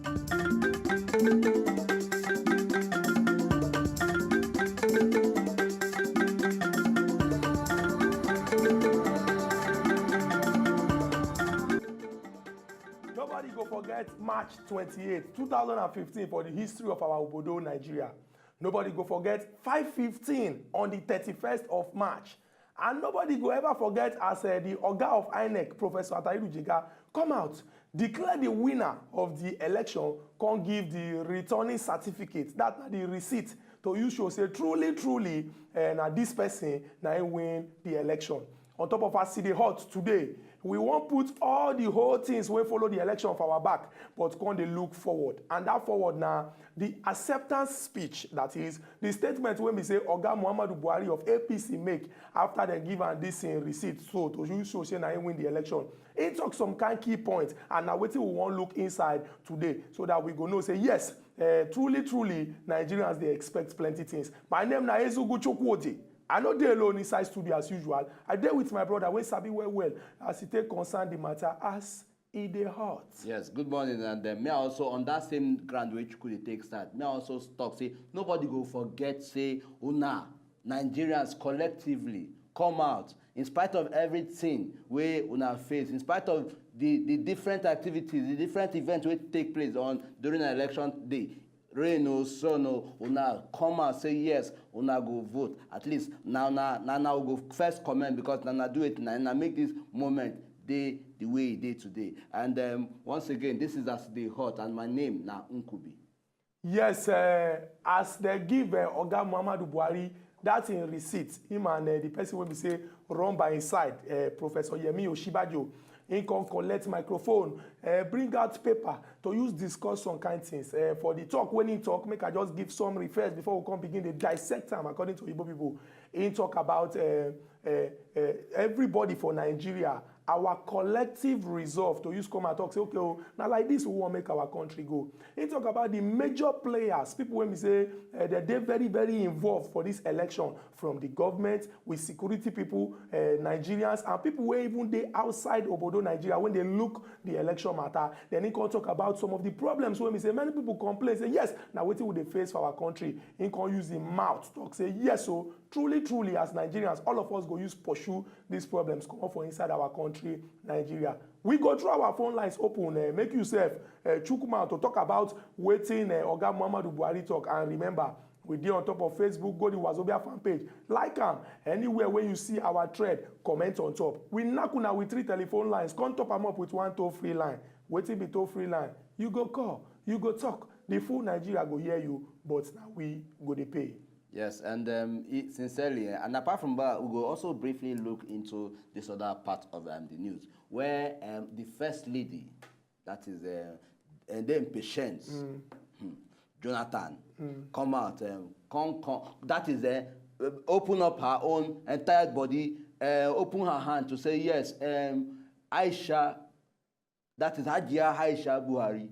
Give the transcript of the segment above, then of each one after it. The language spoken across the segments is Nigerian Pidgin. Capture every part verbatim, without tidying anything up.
Nobody go forget March twenty-eight, two thousand and fifteen for the history of our obodo Nigeria. Nobody go forget five fifteen on the thirty-first of March. And nobody go ever forget as uh, the oga of INEC, Professor Atahiru Jega, come out, declare the winner of the election, come give the returning certificate, that na the receipt, to use show say truly, truly, uh, na this person na him win the election. On top of as e dey hot today, we wan put all the whole things wey follow the election for our back, but come dey look forward. And that forward na the acceptance speech, that is the statement wey be say Oga Muhammadu Buhari of A P C make after dem give am this im receipt, so to use show say na him win the election. He talk some kind key points, and na wetin we wan look inside today, so that we go know say yes, uh, truly, truly, Nigerians dey expect plenty things. My name na Ezugu Chukwudi. I no dey alone inside studio as usual. I dey with my brother wey sabi well well as e take concern the matter as e dey hot. Yes, good morning. And uh, me also on that same ground wey Chukwudi take start. Me also talk say nobody go forget say una Nigerians collectively come out in spite of everything wey una face, in spite of the the different activities, the different events wey take place on during election day. Rain o, sun o, una come out say yes, una go vote. At least na una na una we go first comment, because na una do it, na una make this moment dey the way e dey today. And um, once again, this is as e dey hot, and my name na Nkubi. Yes, uh, as they give uh, Oga Muhammadu Buhari that in receipt, him and uh, the person wey be say run by his side, uh, Professor Yemi Oshibajo, he come collect microphone, uh, bring out paper to use discuss some kind things. Uh, for the talk, when he talk, make I just give summary first before we come begin dey dissect am according to Igbo people. He talk about uh, uh, uh, everybody for Nigeria, our collective resolve to use come and talk say, okay, oh, now like this we want make our country go. He talk about the major players, people when we say uh, they dey very, very involved for this election, from the government, with security people, uh, Nigerians, and people wey even dey outside obodo Nigeria when they look the election matter. Then he come talk about some of the problems wey we say many people complain say yes, na wetin we dey face for our country. He come use him mouth talk say yes, so truly, truly, as Nigerians, all of us go use pursue these problems comot for inside our country, Nigeria. We go through our phone lines open, uh, make yourself uh, chook mouth to talk about wetin uh, Oga Muhammadu Buhari talk. And remember, we dey on top of Facebook, go the Wazobia fan page, like am. Anywhere where you see our thread, comment on top. We knack una with three telephone lines, come top am up with one toll free line. Wetin be toll free line? You go call, you go talk. The full Nigeria go hear you, but na we go dey pay. Yes, and um, it, sincerely, eh, and apart from that, we go also briefly look into this other part of um, the news, where um, the first lady, that is uh, and then Patience, hmm, Jonathan, come out, um, come, come, that is uh, open up her own entire body, uh, open her hand to say yes, um, Aisha, that is Hajia Aisha Buhari.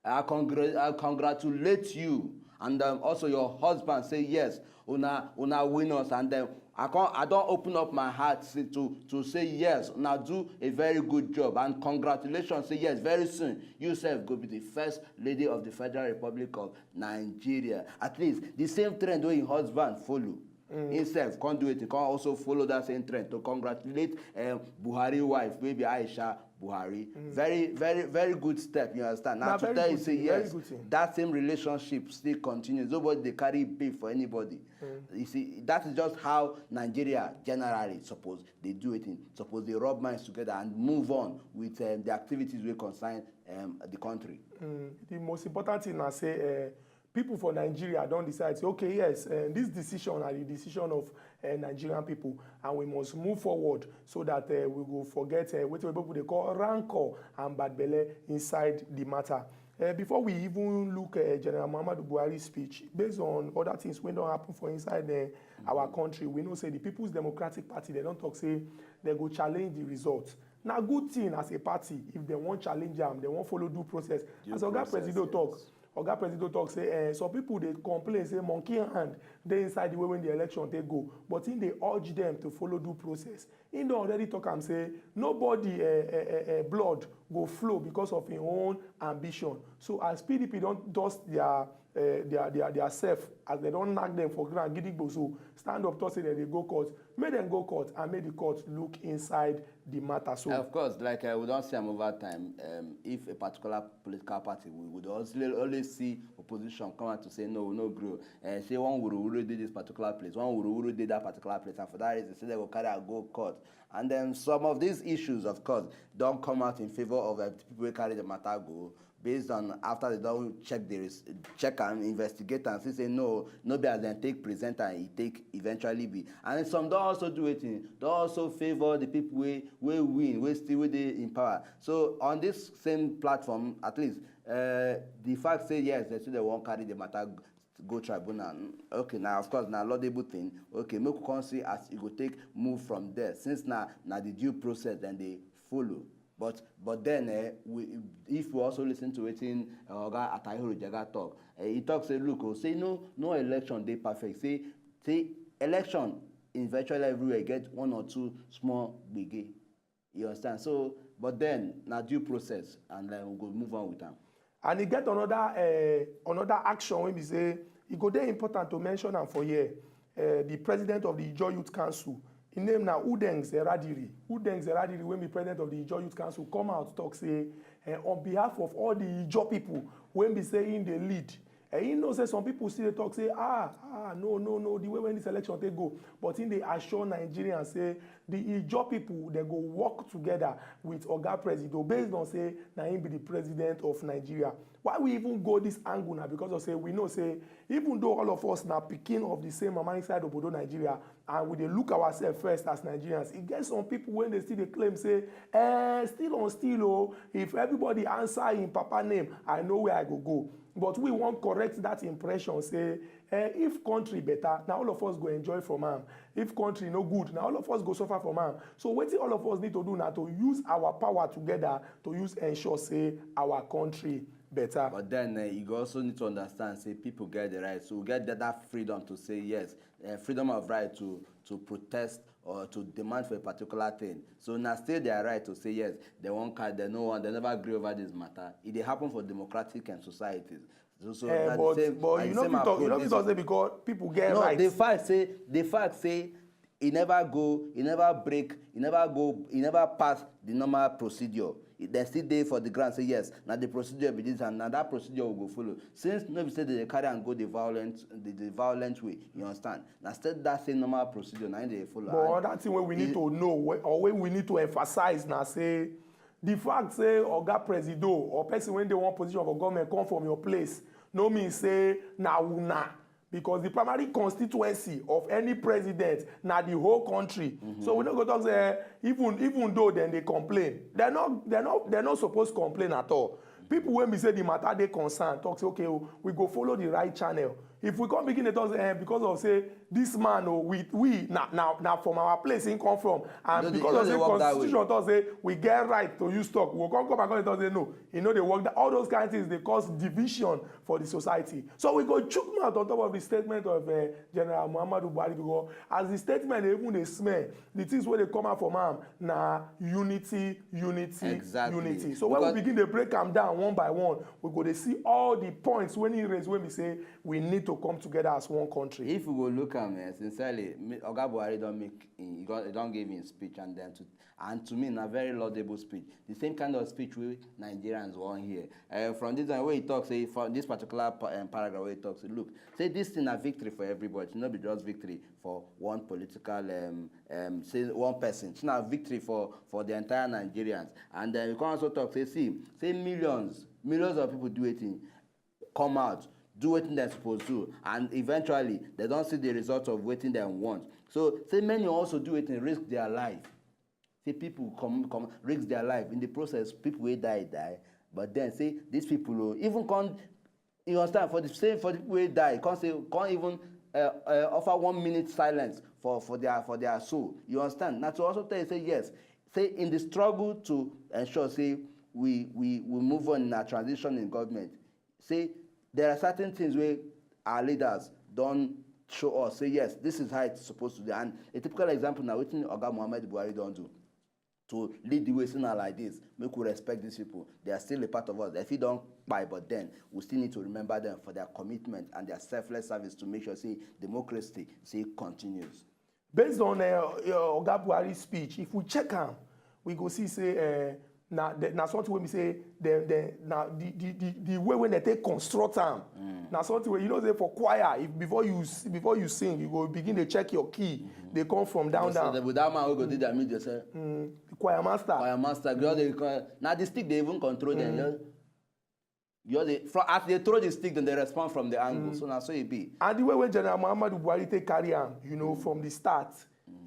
I, congr- I congratulate you and um, also your husband. Say yes, una una win us, and then I can I don't open up my heart say, to to say yes. Una do a very good job, and congratulations. Say yes, very soon you sef go be the first lady of the Federal Republic of Nigeria. At least the same trend wey im husband follow. Mm. Himself come do it, he come also follow that same trend to congratulate um, Buhari wife, wey be Aisha Buhari. Mm. Very, very, very good step, you understand? Now, to tell you, say yes, that same relationship still continues. Nobody dey carry beef for anybody. Mm. You see, that is just how Nigeria generally suppose they do it. In suppose they rub minds together and move on with um, the activities wey concern um, the country. Mm. The most important thing I say, uh, people for Nigeria don decide say, okay, yes, uh, this decision na the decision of uh, Nigerian people, and we must move forward so that uh, we go forget uh, wetin people dey call rancor and bad belle inside the matter. Uh, before we even look at uh, General Muhammadu Buhari's speech, based on other things wey don happen for inside uh, our country, we know say the People's Democratic Party, they don talk say they go challenge the result. Na good thing as a party if they wan challenge am, they wan follow due process. As Oga Presido talk, Oga Presido talk say, eh, some people dey complain say monkey hand dey inside the way when the election take go, but he dey urge them to follow due process. He don already talk am say nobody, eh, eh, eh, eh, blood go flow because of him own ambition. So as P D P don dust their, eh, their, their, their self, as they don knack them for ground, gidigbo, so stand up talk say dem dey go court. Make dem go court and make the court look inside the matter. So Of course, like uh, we don't see am over time. Um, if a particular political party, we would always, always see opposition come out to say no, we no grow. And say one wuru wuru did this particular place, one wuru wuru did that particular place, and for that reason, say they go carry and go court. And then some of these issues, of course, don't come out in favor of uh, the people who carry the matter go. Based on after they don't check the res- check and investigate and see say no, no be as dem take present and e take eventually be. And some don also do wetin, don also favour the people wey wey win, wey still wey dey in power. So on this same platform, at least uh, the fact say yes, they still dey wan carry the matter go tribunal. Okay, now of course na laudable thing. Okay, make we come see as e go take move from there, since na na the due process dem dey follow. But but then eh, we, if we also listen to wetin uh, Oga Atahiru Jega talk, eh, he talk say look, oh, say no no election dey perfect. Say say election in virtually everywhere get one or two small gbege. You understand? So but then na due process, and like we go move on with am. And e get another uh, another action wey be say e go dey important to mention am for here. Uh, the president of the Ijaw Youth Council, him name na Udeng Zeradiri. Udeng Zeradiri, wey be president of the Ijaw Youth Council, come out talk say uh, on behalf of all the Ijaw people wey be say him dey lead, and he know say some people still dey talk say ah ah no no no, the way when this election take go, but him dey assure Nigerians say the Ijaw people dem go work together with Oga Presido, based on say na him be the president of Nigeria. Why we even go this angle na because of say we know say even though all of us na pikin of the same mama inside obodo Nigeria, and we dey look ourselves first as Nigerians, e get some people wey dey still dey claim say eh still on still o, if everybody answer him papa name, I know where I go go. But we wan correct that impression say eh if country better, na all of us go enjoy from am. If country no good, na all of us go suffer from am. So wetin all of us need to do na to use our power together to use ensure say our country better. But then uh, you go also need to understand say people get the right, so we get that, that freedom to say yes, uh, freedom of right to to protest or to demand for a particular thing. So na still their right to say yes, they won't carry, they no one, they never agree over this matter. It dey happen for democratic and societies. So, so Eh, na the but same- but na you the no same fit talk you no approach fit this talk say because people get no, right. The fact say the fact say e never go, e never break, e never go, e never pass the normal procedure. E- Dem still dey for the ground say yes, na the procedure be this, and na that procedure we go follow. Since no be say they dey carry am go the violent the, the violent way, you understand? Na still that same normal procedure na im dey follow. But And another thing wey we need e- to know we- or wey we need to emphasize na say the fact say Oga Presido or person wey dey one position for government come from your place no mean say na una, because the primary constituency of any president na the whole country. So we no go talk say even even though dem dey complain, dem no dem no dem no suppose complain at all. People wey be say the matter dey concerned talk say okay o, we go follow the right channel. If we come begin dey talk say eh because of say this man o, we we na na na from our place he come from, and No dey- because no of dey say work that way. Constitution talk say we get right to use talk, we go come come back come dey talk say no, e no dey work that. All those kind things dey cause division for the society. So we go chook mouth on top of the statement of uh, General Muhammadu Buhari, because as the statement dey even dey smell, the things wey dey come out from am na unity, unity, Exactly. Unity. So when we Because- begin dey break am down one by one, we go dey see all the points wey he raise wey be say we need to come together as one country. If we go look am eh, sincerely, me- Oga Buhari don make im- he don he don give im speech, and then to and to me na very laudable speech. The same kind of speech wey Nigerians wan hear. Uh, from this one wey he talk say for this particular pa- um, paragraph wey he talk say look, say this thing na victory for everybody, no be just victory for one political um, um, say one person. Say na victory for for the entire Nigerians. And then he come also talk say see say millions millions of people do wetin come out, do wetin dem suppose do, and eventually dem don see the result of wetin dem want. So say many also do wetin risk their life. Say people come come risk their life in the process. People wey die die, but then say these people o even come you understand for the same for the people wey die come say come even uh, uh, offer one minute silence for for their for their soul. You understand? Na to also tell you say yes, say in the struggle to ensure say we we we move on in our transition in government, say There are certain things where our leaders don't show us, say, "Yes, this is how it's supposed to be." And a typical example now, wetin Oga Muhammad Buhari don do to lead the way, say na like this, make we respect these people. They are still a part of us. If you don't buy, but then we still need to remember them for their commitment and their selfless service to make sure say democracy say continues. Based on uh, uh, Oga Buhari speech, if we check am, we go see say uh, na the- na something wey be say dem dem na the the the the way wey dem take construct am na something wey you know say for choir, if before you s- before you sing, you go begin dey check your key, dey come from down So down. the, with that man who go do their media say, The choir master. "Choir master, girl, they call, now the stick they even control them." Yeah? Girl, they, from, as they throw the stick, then they respond from the angle. So now so it be. And the way wey General Muhammadu Buhari take carry am, you know, from the start,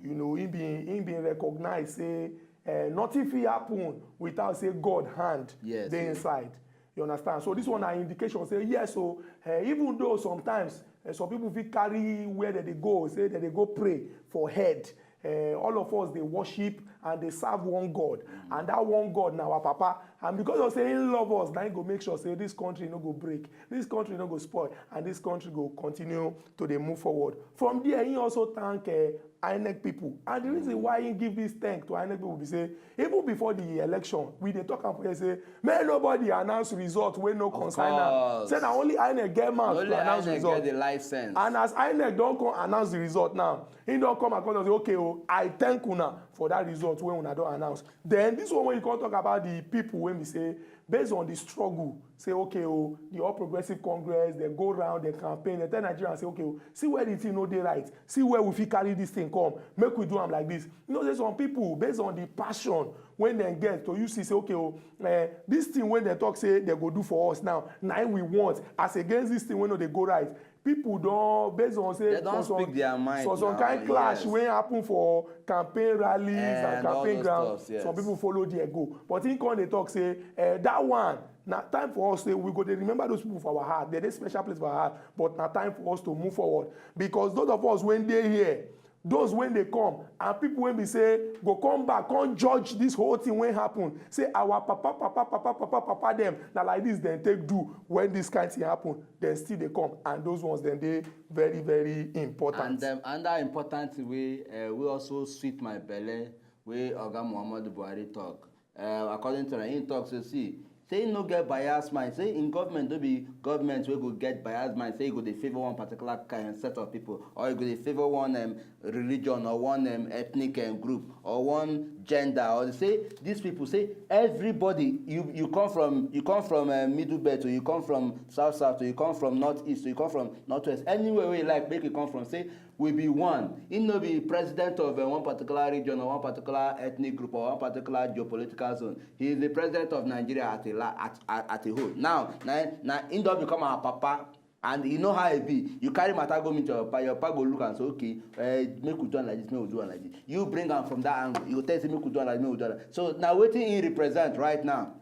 you know, he been he been recognize say uh, nothing fit happen without say God hand Yes. dey inside. You understand? So this one na indication say yes, so uh, even though sometimes uh, some people fit carry where they dey go, say that they go pray for head. Uh, all of us dey worship and dey serve one God, and that one God na our Papa. And because of say he love us, na he go make sure say this country no go break, this country no go spoil, and this country go continue to dey move forward. From there, he also thank uh, INEC people, and the reason why he give this thank to INEC people be say even before the election, we dey talk am for here say make nobody announce result wey no concern am. Course. Say na only INEC get mouth Only to announce INEC result. Get the license. And as INEC don come announce the result now, he don come and come talk say, "Okay, oh, I thank una for that result wey una don announce." Then this one wey you come talk about the people wey be say based on the struggle, say, "Okay, oh, the All Progressive Congress, they go round, they campaign, they tell Nigerians say, 'Okay, oh, see where the thing no dey right, see where we fit carry this thing come, make we do am like this.'" You know say some people, based on the passion wey dem get to you see say, "Okay, oh, eh, this thing wey dem talk say they go do for us now, na im we want as against this thing wey no dey go right." People don, based on say They don for some- speak their mind for some now, kind clash yes. Wey happen for campaign rallies and And all campaign those ground, stuff, yes. Some people follow there go, but he come dey talk say eh, that one na time for us say we go dey remember those people for our heart. They dey special place for our heart, but na time for us to move forward, because those of us wey dey here, those wey dey come, and people wey be say go come back come judge this whole thing wey happen, say our papa papa papa papa papa dem na like this dem take do when this kind thing happen, dem still dey come, and those ones dem dey very very important. And um, another important thing wey uh, wey also sweet my belle, wey Oga Muhammadu Buhari talk, uh, according to him, he talk say, see, say he no get bias mind, say in government no be government wey go get bias mind, say he go dey favour one particular kind set of people, or he go dey favour one um, religion or one um, ethnic um, group or one gender, or say these people, say everybody, you you come from you come from uh, middle belt, or you come from south south, or you come from north east, or you come from north west, anywhere wey you like make you come from, say we be one. He no be president of uh, one particular region or one particular ethnic group or one particular geopolitical zone. He is the president of Nigeria at a la- at, at, at a whole. Now, na na he don become our papa, and you know how e be. You carry matter go meet your papa, your papa go look and say, okay, uh, make we do am like this, make we do am like this. You bring am from that angle, you go tell say make we do am like this, make we do am like this. So na wetin he represent right now.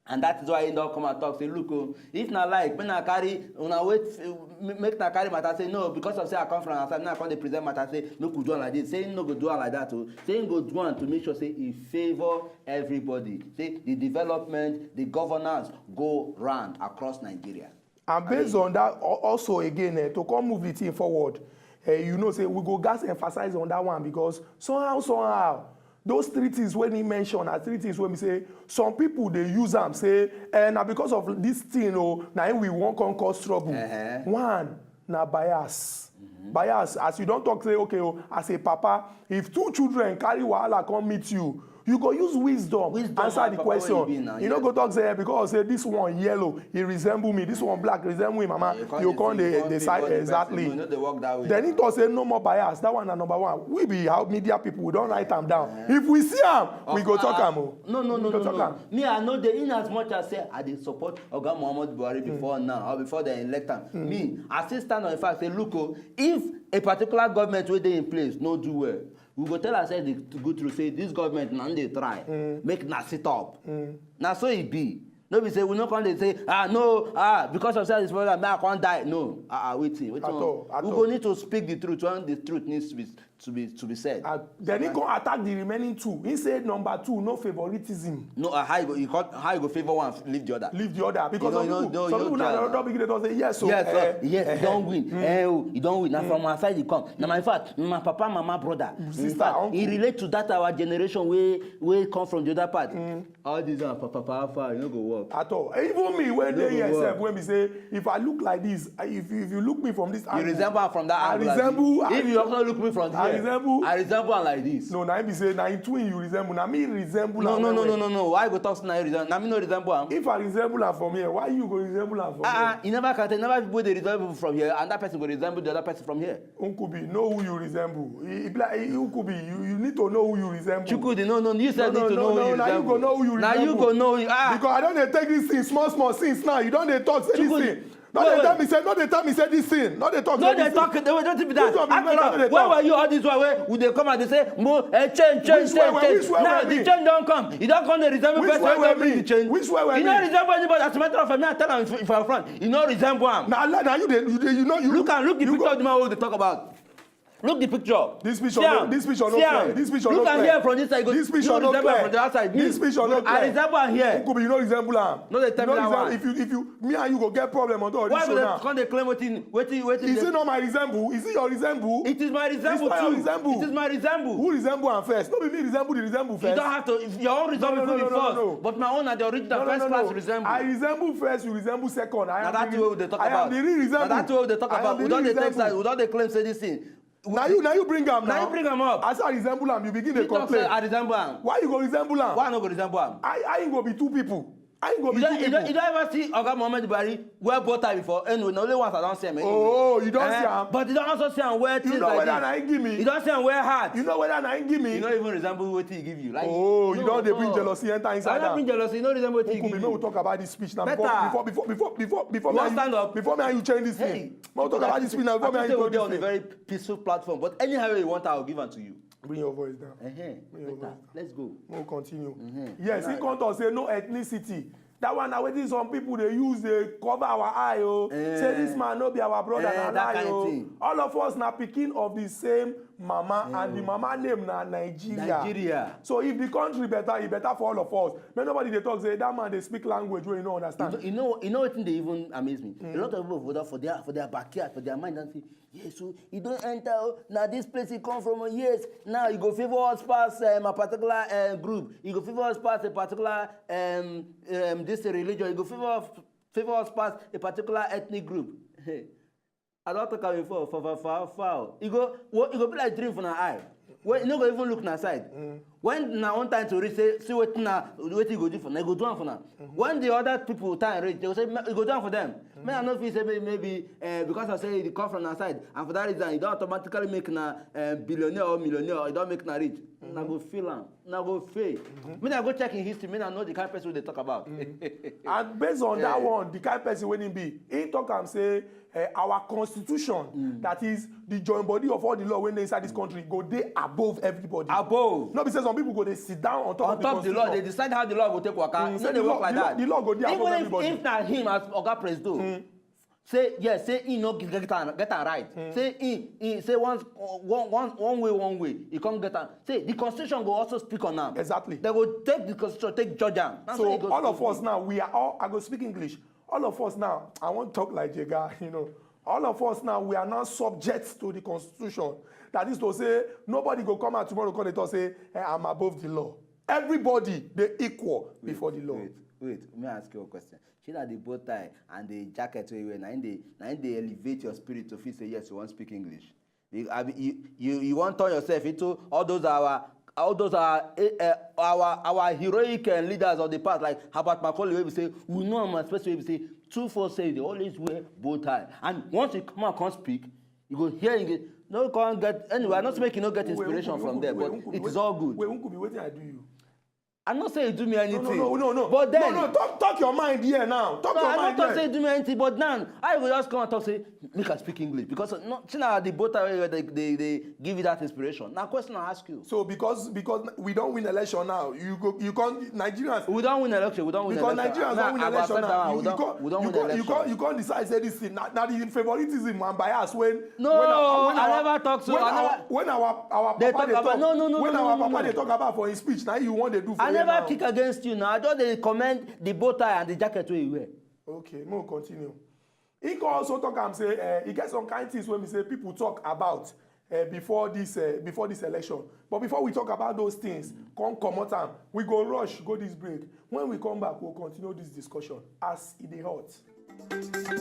And that is why he don come and talk say, look, oh, if na like, make na carry una wait, eh, make na carry matter say no, because of say I come from outside, now I come dey present matter say make we do am like this. Say he no go do am like that, oh. Say he go do am to make sure say he favour everybody. Say the development, the governance go round across Nigeria. And based on that, al- also again, eh, to come move the thing forward, eh, you know, say we go gas emphasize on that one, because somehow, somehow, those three things wey he mention are three things wey be say some people dey use am say, eh, na because of this thing, oh, na him we wan come cause trouble. Uh-huh. One na bias. Bias, as you don talk say, okay, oh, as a papa, if two children carry wahala come meet you, you go use wisdom, Wisdom answer and the papa question. wey you be now, You no yes. Go talk say, eh, because say this one yellow, he resemble me. This one black, resemble him mama. You come You dey come say, you dey come dey dey side body person. Exactly. No, no dey work that way. Then he talk say no more bias. That one na number one. We be how media people, we don write am down. If we see am, we go Of- talk uh, am o. No, no, We no, go no, talk no. Am. Me, I know the in as much as say I dey support Oga Muhammadu Buhari before now or before they elect am. Me, I still stand on the fact say, look, oh, if a particular government wey dey in place no do well, we go tell ourselves the good truth say this government na dey try make na sit up. Na so e be. No be say we no come dey say, ah, no, ah, because of say this problem, make I come die. No, ah, ah, wetin, wetin At we- all, at we all. Go need to speak the truth when the truth needs to be to be to be said. Uh, then he come attack the remaining two. He said number two, no favoritism. No, uh, how you go, you call, how you go favor one, leave the other? Leave the other because You some know, people, you know, some you people now try don't begin to say yes. So, Yes, eh, sir. Yes, eh, you don't win. Eh, oh, you don't win. Now from our side you come. Now my fact, my papa, mama, brother. In Sister, fact, uncle. He relate to that our generation wey wey come from the other part. All these are papa, papa, how far, you no go work. At all. Even me, when No they go here work. Sef, when we say, if I look like this, I- if you, if you look me from this You angle, resemble am from that I angle. resemble. If you also look me from I here, resemble. I resemble am like this. No, na him be say na him twin you resemble. Na me resemble. No, am no, well no, no, well. no, no. Why you go talk say na you resemble? Na me no resemble am. If I resemble am from here, why you go resemble am from Ah, ah, you never can tell. Never people dey resemble people from here, and that person go resemble the other person from here. Nkubi, know who you resemble. He, he be like, he, Nkubi, you, you need to know who you resemble. Chukwudi, no, no, you said No, need to no, know no, who you no, now you resemble. go know who you Now you resemble. Go know you. Ah, Because I don dey take this thing small small since now. You don dey talk say this Chukwudi, thing. No wait, dey tell wait. Me say, no dey tell me say this thing. No dey talk No, say they this talk. Thing. They will not be that. Which one be After no all, dey where talk? Were you all this while? Where would they come and they say, "Mo, eh, change, change, Which way change, were- change"? which way Now were the me? Change don't come. You don't come to resemble Which person. way Don't were bring me? The change. Which way were You me? Don't resemble anybody. As a matter of fact, me, I tell am if, if I'm front, you don't resemble am. Na lie, na you dey, you dey, you know you. Look and look the You picture go- Of the man wey dey talk about. Look the picture. This picture See no- am. This picture See no am. Clear. This picture Look no and Clear. Here from this side. You go- This picture you no resemble Clear. From the outside. This picture no Clear. I resemble am here. Nkubi, you no resemble am. No dey tell You me no that resemble- one. If you if you me and you go get problem on top of Why this would show they now. Come dey claim wetin wetin wetin? Is Dey- it not my resemble? Is it your resemble? It is my resemble It's not too. Your resemble. It is my resemble. Who resemble am first? No be me resemble the resemble You first. Don't have to. If your own resemble No, no, be no, no, first, no. But my own na the original No, no, first no, class no. Resemble. I resemble first, you resemble second. I Na am that the way real- we dey talk I about. am the real resemble. Na that way we dey talk I am about. the We don real dey take resemble. Side. We don dey claim say this thing. Now you, now you bring am Now now. You bring am up. As I resemble am, you begin to You talk complain. Say I resemble am. Why you go resemble am? Why I no go resemble am? I I go be two people. I go be You two don't, you, people. Don't, you don't ever see Oga Muhammad Buhari wear bow tie before? Anyway, na only once I don see am. Anyway. Oh, you don Eh, see am? But you don also see am wear things You know like whether this. Na him give me. You don see am wear hat. You know whether Na him give me. You no even resemble wetin he give you. Like, Oh, you no, don dey bring no. jealousy enter inside I don now. Bring jealousy. You no resemble wetin he Nkubi, give make we you. Talk about this speech now. Better. Before before before before before You me wan and stand you up? Before me and you change this thing. Hey, Make we talk about this speech now. Before me and you People talk dey on a this thing. Very peaceful platform, but anyhow you want, I will give am to you. Bring your voice down. Uh-huh. Bring your Better. Voice. Let's go. Make we continue. Mm-hmm. Yes, he Better. Come talk say no ethnicity. That one na wetin some people dey use dey cover our eye o. Eh. Say this man no be our brother. Eh, Na that lie kind o. Thing. All of us na pikin of the same mama, and the mama name na Nigeria. Nigeria. So if the country better, e better for all of us. Make nobody dey talk say that man dey speak language wey you no understand. You know, you know, you know wetin dey even amaze me. A lot of people for that, for their for their backyard, for their mind, don say, "Yes, so e don enter. Oh, na this place e come from. Oh, yes, now you go favour us pass um, a particular uh, group. You go favour us pass a particular um, um, this religion. You go favour us, favour us pass a particular ethnic group." I don talk am before. Fowl, fowl, fowl, fowl. E go, wo- e go be like dream for na eye. When you no go even look na side. When na one time to reach, say, see wetin na wetin you go do for na, you go do am for na. When the other people time reach, they go say, "Ma- you go do am for them." Me, I no feel say maybe, maybe uh, because I say you come from na side, and for that reason, you don automatically make na uh, billionaire or millionaire, or you don make na rich. Na go feel am, na go fail. Me, I go check in history, me, I know the kind of person wey dey talk about. And based on that one, the kind person wey he be, he talk am say uh, our constitution, that is the joint body of all the law wey dey inside this country, go dey above everybody. Above. No be say some people go dey sit down on top On of top of the the law, they constitution. Decide how the law go take waka. Mm, No say dey the work law- like the law- that. the law go dey above Even if, everybody. If na him as Oga Presido, say yes, say he no get get am get am right. Say he he say one one one one way one way he come get am. Say the constitution go also speak on am. Exactly. They go take the constitution, take judge am. Na so e So go all of still us now, we are all, I go speak English. All of us now, I wan talk like Jega, you know. All of us now, we are now subject to the constitution. That is to say, nobody go come out tomorrow come dey talk say, "Eh, I'm above the law." Everybody dey equal before the law. Wait, wait. Let me ask you a question. Shey na the bow tie and the jacket wey you wear, na im dey na im dey elevate your spirit to feel say yes, you wan speak English. You, abi, you, you, you wan turn yourself into all those our all those our eh, eh, our our heroic eh, leaders of the past, like Herbert Macaulay, wey be say we know am as person wey be say two four seven dey always wear bow tie, and once he come out come speak, you go hear him. Go, no come get anyway. I no say make you no get Wait, inspiration Nkubi, from Nkubi, there, wait, but Nkubi, it is wait, all good. Wait, Nkubi, wetin I do you? I no say e do me anything. No, no, no, no, no. But then, no, no, talk, talk your mind here now. Talk no, your I mind no talk here. Say e do me anything. But now, I go just come and talk say, make I speak English because no, see now the boat wey they, they, they give you that inspiration. Now, question I ask you. So because because we don't win election now, you go you can't Nigerians. We don't win election. We don't win Because election. Nigerians Now, don't win I go election accept now. that one. You, We don't, can't- we don't you win can't- you election. can't- you can't decide say this thing. Now, now the favoritism and bias when No, when our, when I our, never talk so. When I our, never- when our our They papa talk dey about- talk no, no, no, when no, our no, no, papa no. Dey talk about for his speech, now you want to do for I here never now. Kick against you now. I just dey commend the bow tie and the jacket wey you wear. Okay, make we continue. He can also talk am say uh, he get some kind things wey be say people talk about uh, before this uh, before this election. But before we talk about those things, come comot am. We go rush go this break. When we come back, we'll continue this discussion as e dey hot.